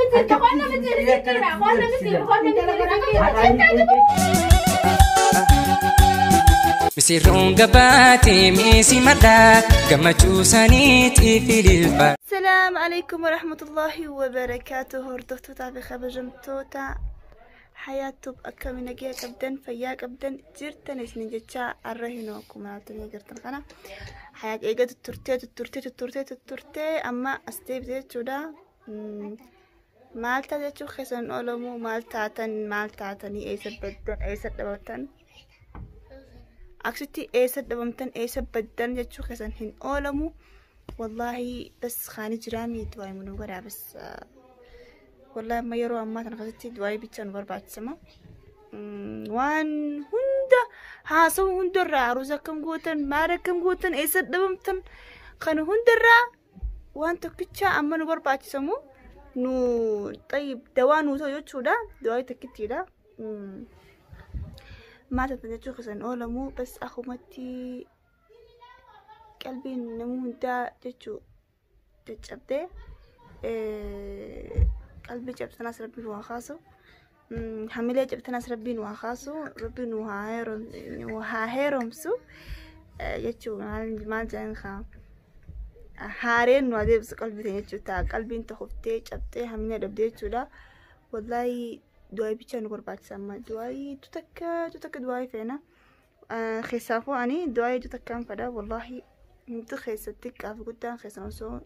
Misiirta, qonna misiirta, qonna misiirta, qonna misiirta. Misirroon gabaatee meesii madhaa gammachuu isaaniitiif ililfa. السلام عليكم ورحمة الله وبركاته. Hordoftoota fi kabajamtoota Hayaattuuf, akkami nagaya qabdan? Fayyaa qabdan jirtan isin jecha. Arra hinoo akkuma laaltanii agartan kana Hayaat eega tutturtee tutturtee tutturtee tutturtee amma as deebite jechuudha. Maal taate jechuu keessan oolamu, maal taatan, maal taatanii, eessa baddan, eessa dhabamtan, akkasitti eessa dhabamtan, eessa baddan jechuu keessan hin oolamu. Wallaahi bas kaani jiraami, du'aa nu godhaa bas. Wallahi amma yeroo ammaa kana keessatti du'aa bichaa nu barbaachisama. Waan hunda haasawu hundarraa, aruusa akkam gootan, maal akkam gootan, eessa dhabamtan, kana hundarraa waan tokkicha amma nu barbaachisamu nu xayyib dawaa nu ta'u jechuudha. Du'aa tokkittiidha. Maal taatan jechuu keessan oolamu, bas akkumatti qalbiin nama hundaa jechuu caccabdee, qalbii cabsanaas rabbiin waa kaasu, hamilee cabsanaas rabbiin waa kaasu, rabbiin nu haa heeromsu jechuu. Maal jedhan kaa, haareen nu adeemsu qalbii teenya jechuu ta'a. Qalbiin tokoftee cabxee hamilee dhabdee jechuudha. Wallaahi du'aa bichaa nu barbaachisa amma, du'aa takka takka du'aa feena. Keessaafuu ani du'aa hedduu takkaan fedha. Wallaahi hundi keessa xiqqaa fi guddaan keessan, osoo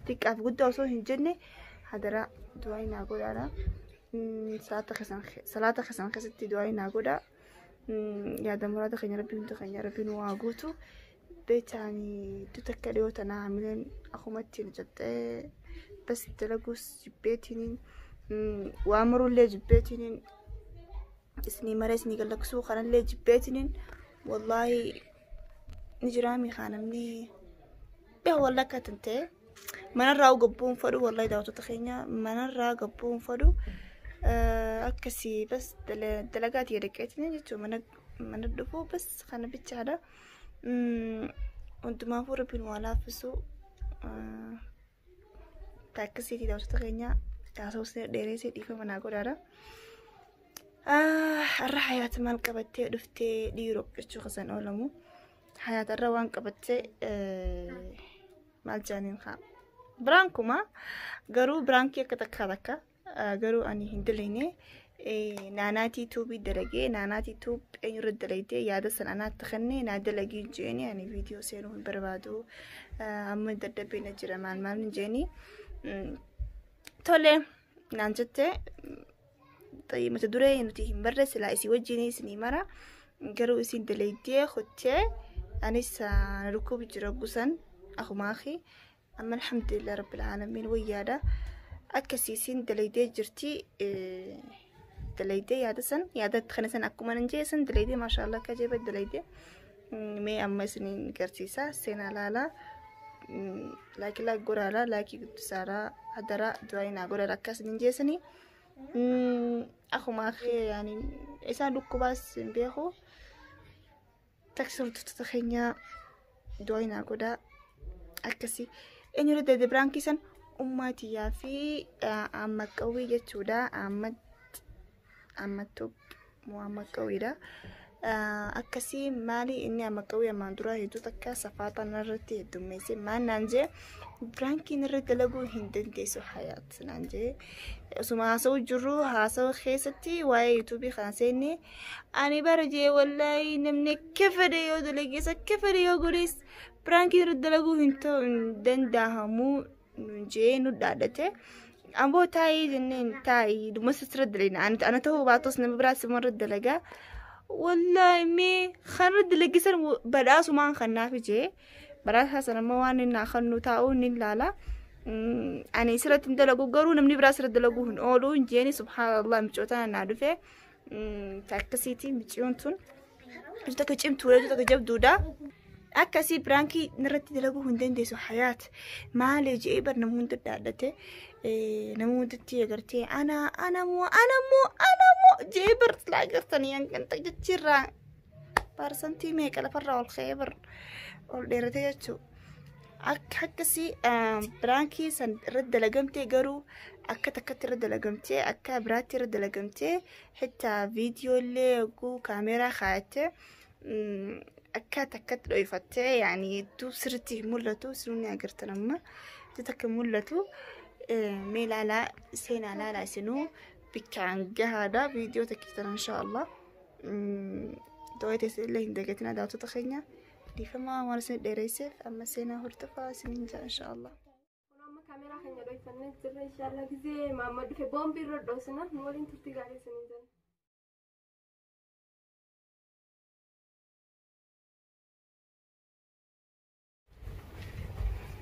xiqqaa fi guddaa osoo hin jenne, hadaraa du'aa naa godhaadha. Salaata keessan keessatti du'aa naa godhaa. Yaada muraada keenya rabbi hundi keenya rabbi nu haa guutu. Beektaanii hedduu takka dhiyoo tanaa hamileen akkumatti nu cabxee, bas dalaguus jibbeetiin, waa marullee jibbeetiin, isinii mara isinii galaksuu kanallee jibbeetiin. Wallaahi ni jiraami kaa namni bee walla akka tan ta'e manarraa gabbuun fadhu. Wallaahi daawwattoota keenya, manarraa gabbuun fadhu akkasii bas dalagaa tiyya dhaqeetiin jechuun mana mana dhufuu bas kana bichaadha. Hundumaafuu rabbiin waa laaffisu. Akkasiiti daawwattoota keenya, haasawus dheereessee dhiifama naa godhaadha. Har'a Hayaata maal qabattee dhuftee dhiiroo jechuu kasan oolamu. Hayaata irra waan qabattee maal jedhaniin haa. Prankuma garuu prankii akka takka takka garuu ani hin dalayne. Naanaatii Tuubii dalagee, Naanaatii Tuub eenyurra dalagdee yaada sana anaatti kennee naa dalagii jeeni. Ani viidiyoo seenuu hin barbaadu, amma dadhabee na jira, maal maal hin jeeni. Tole naan jettee, mata duree nuti hin barre silaa isii wajjin isinii mara, garuu isin dalagdee hottee anis na dhukkubu jira gusan akumaaki. Amma alhamdulillah rabbil aalamiin wayyaadha. Akkasii isin dalagdee jirti, dalagdee yaada san, yaada kana san akkuma nan jee san dalagdee, maashaallah akka ajaa'iba dalagdee. Mee amma isiniin garsiisa, seenaa laalaa, like like godhaadha, likeii guddisaadha, hadaraa du'aa naa godhaadha akka isiniin jeessanii. Akkuma yaani isaan dhukkubaas hin beeku. Taksii hordoftoota keenya, du'aa naa godhaa. Akkasii eenyudha dade prankii san? Ummaa tiyyaa fi amma qawwii jechuudha. Amma ammattu Muhammad qawwiidha. Akkasii maali inni amma qawwii ammaan duraa hedduu takka safaataan irratti heddummeesse. Maal naan jee? Prankiin irra dalaguu hin dandeessu Hayaat naan jee. Osuma haasa'u jirru, haasa'u keessatti waa'ee YouTubeii kana seenne, ani bara jee wallaahi namni akka fedhe yoo dalagees, akka fedhe yoo godhes, prankiin irra dalaguu hin ta'u, hin danda'amu jee nu dhaadhate. Amboo taa'ii jenneen, taa'ii dhuma sirra dalagna, ana ta'uu baatus nama biraa simarra dalagaa. Wallaahi mee kanarra dalagisan badhaasumaan kannaaf jee, badhaasa sana immoo waan inni kannu taa'uu ni ilaala. Ani sirratti hin dalagu, garuu namni biraa sirra dalaguu hin oolu hin jeeni. Subhaanallah, micoota naa dhufe akkasiiti. Miciyoon tun takka cimtuudha, takka jabduudha. Akkasii prankii irratti dalaguu hin dandeessu Hayaat maali jee bar nama hunda dhaadhate, nama hundatti agartee ana ana moo ana moo ana moo jee bar silaa agartanii hanganta jechirraa parsantii meeqa lafarraa ol ka'ee bar ol dheerate jechuu. Akka akkasii biraankii san irra dalagamtee garuu akka takkatti irra dalagamtee akka biraatti irra dalagamtee xitta viidiyooillee yogguu kaameeraa kaayattee akka takkatti dho'ifattee yaani hedduu sirriitti hin mul'atu isinuu agartan amma hedduu takka hin mul'atu mee ilaalaa seenaa ilaalaa isinuu bikkaan gahaadha viidiyoo takkitan inshaallah du'aa illee hin dagatina daawwattoota keenya dhiifama waan isin dheeresseef amma seenaa hordofaa isiniin jira inshaallah. Amma kaameeraa keenya dho'ifannee jirra inshallah gisee maamma dhufe boombii irra dhoosina nu waliin turtii gaarii isiniin jenna.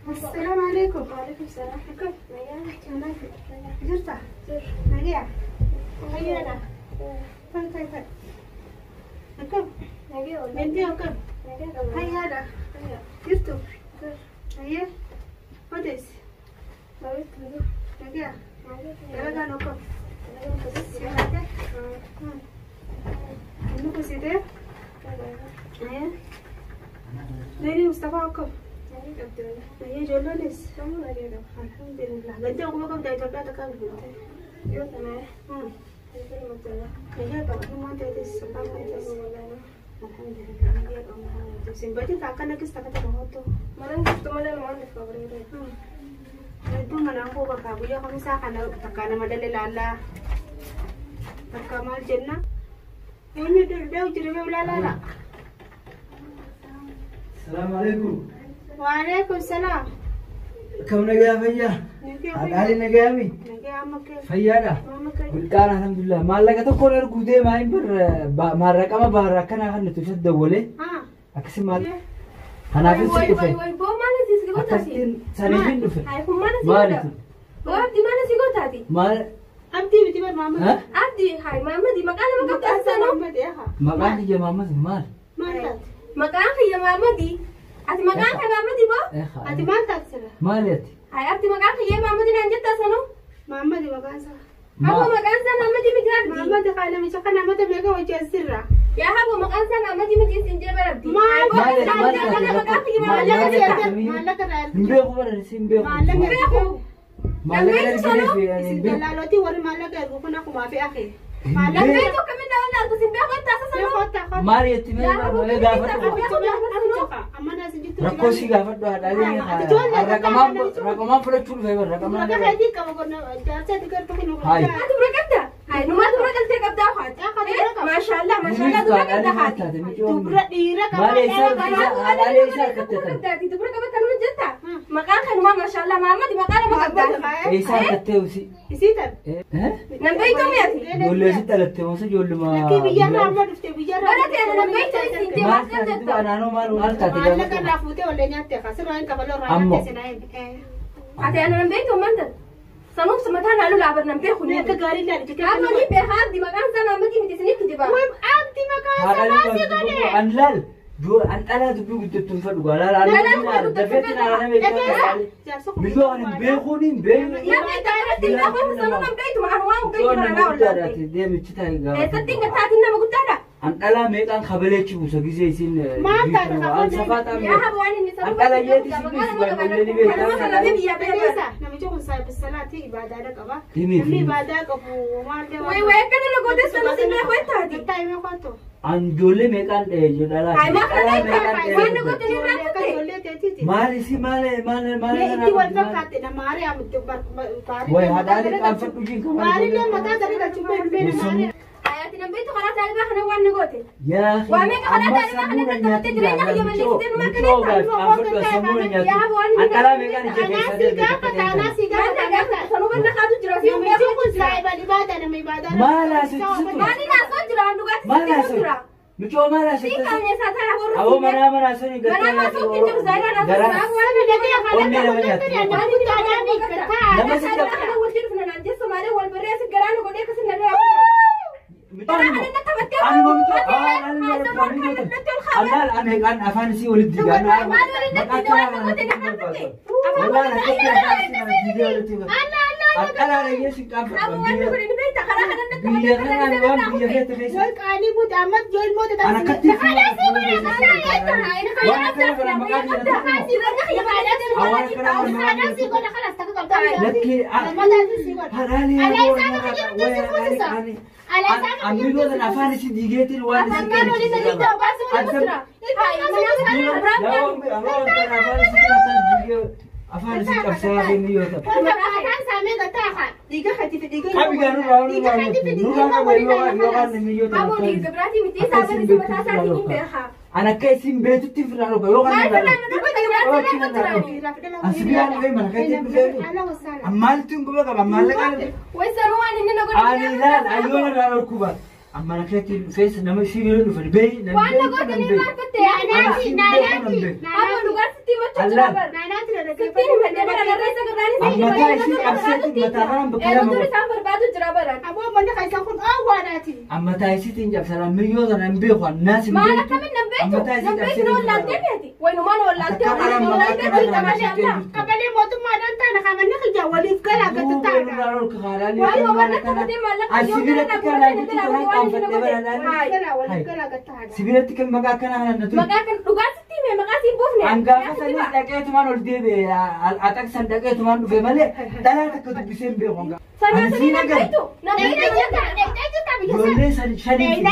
السلام عليكم. وعليكم السلام. كيف؟ جرتا؟ نجيا؟ هيا طيب طيب طيب. كم؟ بنتي كم؟ هيا جرتو؟ هيا؟ وديس؟ نجيا؟ يلا نكم. نكو سيدي؟ هيا؟ ليلي مصطفى كم؟ هي جولونس الحمد لله قد اقوم كم دايت بلا تكمل الحمد لله سيمباتي تاكنا كيس تاكتا بهوتو هدو من أنكو بكابويا خمسة كنا تكنا مدل لالا تكمل جنة هني دل جربه ولا لا لا. السلام عليكم. وعليكم السلام. كم نجا فيا؟ هذا نجامي. فيانا. قلت أنا الحمد لله. ما لك تقول أرجو ما ينبر ما رقم باركنا هن تشد وله. أكسي ما. أنا في سكوفة. وي وي بو ما نسي سكوتاتي. سنين دفع. هاي هم ما نسي. ما عبدي ما نسي سكوتاتي. ما. عبدي بدي بر ماما. عبدي هاي ماما دي مقالة ما قلت أحسنه. ما قال يا ماما مال. مال. مقالة يا ماما دي. أنت مقالة يا ماما دي بو؟ أنت مال تأكسره. مالتي. هاي عبدي مقالة يا ماما دي نانجت أحسنه. ماما دي مقالة. أبو مقالة ماما دي مقالة. ماما دي قال مش خنا ما تبيك وجه السرة. يا هابو مقالة ماما دي مجلس إنجاب عبدي. ما ما شاء الله ما شاء الله دبرك دحاتي دبرك دبرك جتا مقام خنما ما شاء الله ماما دي مقام ما قدها اي ساعه توسي سيتر نبيتم يا اخي يقول لي ستة توسي يقول لي ما لكن بيجرا ما دفتي بيجرا انا انا نبيت انت ما قدرت انا انا ما قلت ما لك رافوتي ولا نياتي خسر وين كبلو راحت سنين حتى انا نبيتم انت سنوب سمتها نالو لعبر نبي خني انت غاري لا انت انا ني بهاب دي مكان سما مدي مدي سنين كدبا وين عبدي مكان سما سيغني ان لال جو ان انا دبي قلت تنفد ولا لا لا دفيت انا مليون بيخوني بي لا انت انت سنوب بيت مع انواع بيت مع ولا دي متشتا ستين قطعتنا ما قلت لها ان انا ميقان خبلتش وسغيزي سين ما تعرف يا حبواني اني ان انا يدي Anjole mekan jodala. Mali si male male male. Itti wal fakkaate na maare am Way hadaali qaanfadhu jin kan. Maare le mataa gadi galchu beelbeel maare. Hayati nambitu karaa taalibaa kana waan gote. Yaa Waa meeqa karaa taalibaa kana tattabattee jireenya kiyya balleessitee nu makka Anqalaa meeqaan ija keessa Anaa Sanuu banna kaatu jira si Namichi kun saayiba ibaada nama ibaada. Maal haasofsiisu? Maali naasoo jira waan dhugaatii Maal sitti haasofsiisu? jira. Mucoo maal Si haasofsiisu? qabne isaa ta'a warra. Aboo manaa manaa suni Manaa maasoo kin jiru zaayiraan haasofsiisu. Onnee nama nyaatti. Nama si Kana wal jedhu naan jeessa malee wal barree asi garaa nu godhee akkasii na dura. Allaal ameeqaan afaan isii walitti diigaa. Maal waliin natti waan gote na haasofte. Wallaan akkatti afaan isii walitti diigaa. Alla alla Dhalaa yeessi qaanfadhu. Abu wanni kun inni beekta karaa kanan natti Biyya kanaan waan biyya keessa keessa. Way qaanii buute amma ilmoota Ana akkatti Ammigoota afaan isii diigeetiin waan isin afaan isii qabsaa fi yoo ta'u. Qabi gaa nurraa nurraa nurraa qaba yoo waan namni yoo ta'u. Ana akka isin beektutti firraa dhuga yoo kan nurraa dhuga. As biraan dhufee mana keetti dhufee ammaaltu hin gubee qaba maallaqaan. Ani ilaal ayyoona irraa dhorkuba. Amma mana keetti dhufees nama isii bira dhufan beeyi namni beeku nan beeku. Mataa isii qabseetti mataa kanaan bakka lama godhe. Amma mataa isiitiin cabsara miyyoo sana hin beeku annaas hin beektu. Amma mataa isii cabseetti. Qabalee mootummaadhaan taana qabanni xiyya waliif galaa gadi taana. Sibiilatti kan maqaa akkanaa kana natu. Angaafa sanis dhaqeetumaan ol deebi'e axaqsan dhaqeetumaan dhufe malee dhalaa takka dubbisee hin beeku. Ijoollee shanii fi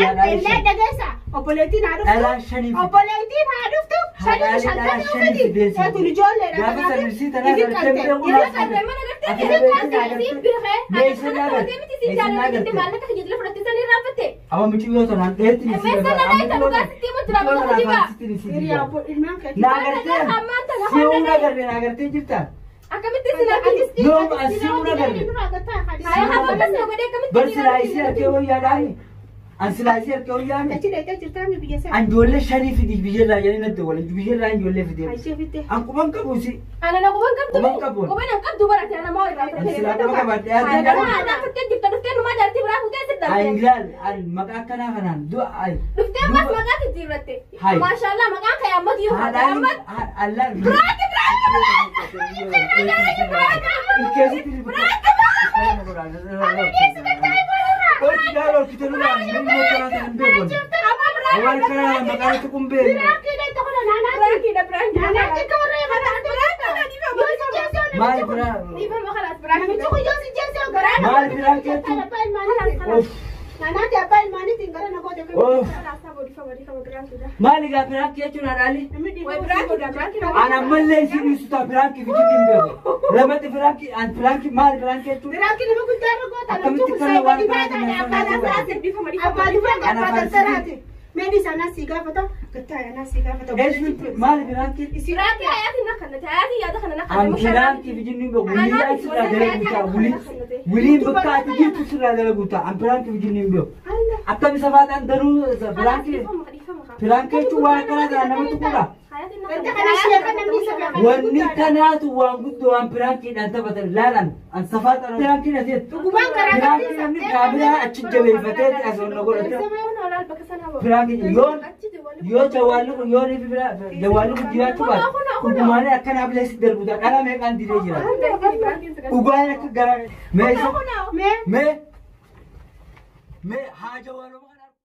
Obboleettiin haa dhuftu. Dhalaa shanii fi Obboleettiin haa dhuftu. Shanii shantamii ufiti. Eetuun ijoolleedha. Gaafa sarvisii tanaa gartee beeku Amma mucayyoo tanaan dheetti ni si Na agartee si'uun agarree na agartee jirta. Yoom as si'uun agarree. Bar silaa isii harkee wayyaadhaani. An silaa isii harkee wayyaani. An ijoollee shanii fidi biyyarraa jedhanii natti wal biyyarraa ijoollee fidee. An quban qabu si. Quban qabu. An silaa quba qabadhee An ilaal an maqaa akkanaa kanaan du'a ay. Maashaallah maqaan kee ammatu yoo Haadhaan allaan. Maali gaa piraanki jechuun haadhaali? An ammallee isin ibsitu piraanki fi jibbiin beeku. Lamatti piraanki an piraanki maali piraanki jechuun? Akkamitti kana waan Maali piraanki? An piraanki fi jibbiin beeku. Wiliin sirraa dalagu ta'a. Wiliin bakka ati jirtu sirraa dalagu ta'a. An piraanki fi jibbiin beeku. Akkami safaadhaan danuu piraanki piraanki jechuun waan akkanaa kana namatti tuqudha. Wanni kanaatu waan guddoo waan piraankiidhaan taphatan laalan an safaadhaan piraankiin aseettu. Piraankiin namni kaameraa achi jabeeffatee as ol godhate. Piraankiin yoon yoo jawwaalli kun yoo jawwaalli kun jiraachuu baate dhugumaalee akkanaa bileessi darbuudha dhala meeqaan didee jira. Dhugaan akka garaa mee mee mee haa jawwaaluma.